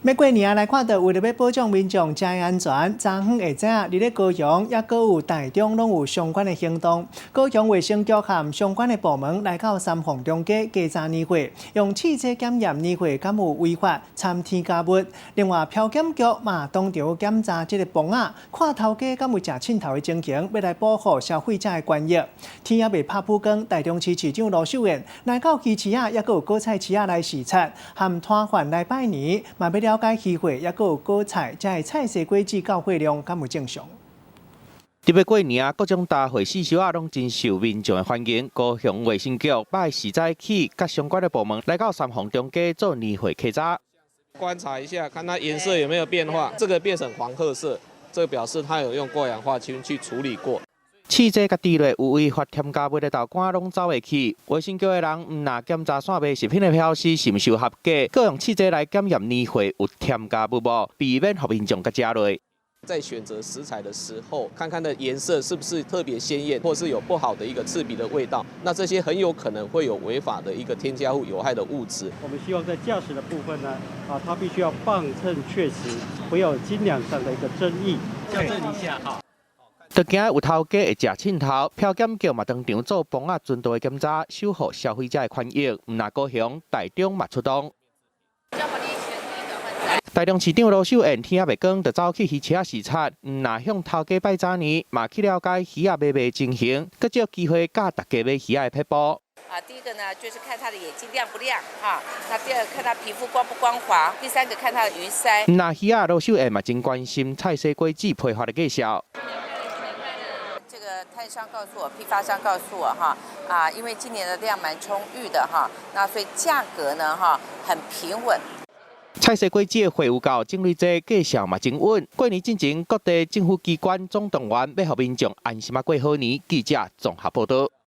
欲過年啊，來看到為著欲保障民眾食的安全，昨昏下晝佇咧高雄，抑閣有台中攏有相關的行動。高雄衛生局和相關的部門來到三鳳中街稽查年貨，用試劑檢驗年貨敢有違法摻添加物。另外，漂檢局嘛當場檢查這個磅仔，看頭家敢有食凊頭的情形，欲來保護消費者的權益。天猶未拍晡光，台中市市長盧秀燕來到魚市仔，抑閣有果菜市仔來視察，和攤販來拜年，嘛欲了解魚貨，抑閣有果菜，遮的菜蔬果子到貨量敢有正常。特別過年啊，各種大貨市場啊，攏真受民眾的歡迎。高雄衛生局拜四早起，佮相關的部門來到三鳳中街做年貨稽查。觀察一下，看它顏色有沒有變化。這個變成黃褐色，這個表示它有用過氧化氫去處理過。試劑佮滴落有違法添加物的豆乾攏走袂去。衛生局的人毋若檢查線賣食品的標示是毋是有合格，閣用試劑來檢驗年貨有添加物無，避免予民眾佮食落。在選擇食材的時候，看看的顏色是不是特別鮮豔，或是有不好的一個刺鼻的味道，那這些很有可能會有違法的一個添加物、有害的物質。我們希望在價值的部分呢，它必須要磅秤確實，不要有斤兩上的一個爭議。校正一下哈。著驚有頭家會食凊頭，漂檢局嘛當場做磅仔純度的檢查，守護消費者的權益。毋若高雄、台中嘛出動。台中市長盧秀燕天猶未光，就走去魚市仔視察，毋若向頭家拜早年，嘛去了解魚仔買賣情形，閣藉機會教大家買魚仔的撇步。啊，第一個呢，就是看他的眼睛亮不亮，哈。那第二個看他皮膚光不光滑，第三個看他的魚鰓。毋若魚仔盧秀燕嘛真關心菜蔬果子批發的價數。這個攤商告訴我，批發商告訴我，哈，啊，因為今年的量蠻充裕的，哈，那所以價格呢，哈，很平穩。菜蔬果子的貨有夠，種類濟，價數嘛真穩。過年進前，各地政府機關總動員，欲予民眾安心仔過好年。記者綜合報導。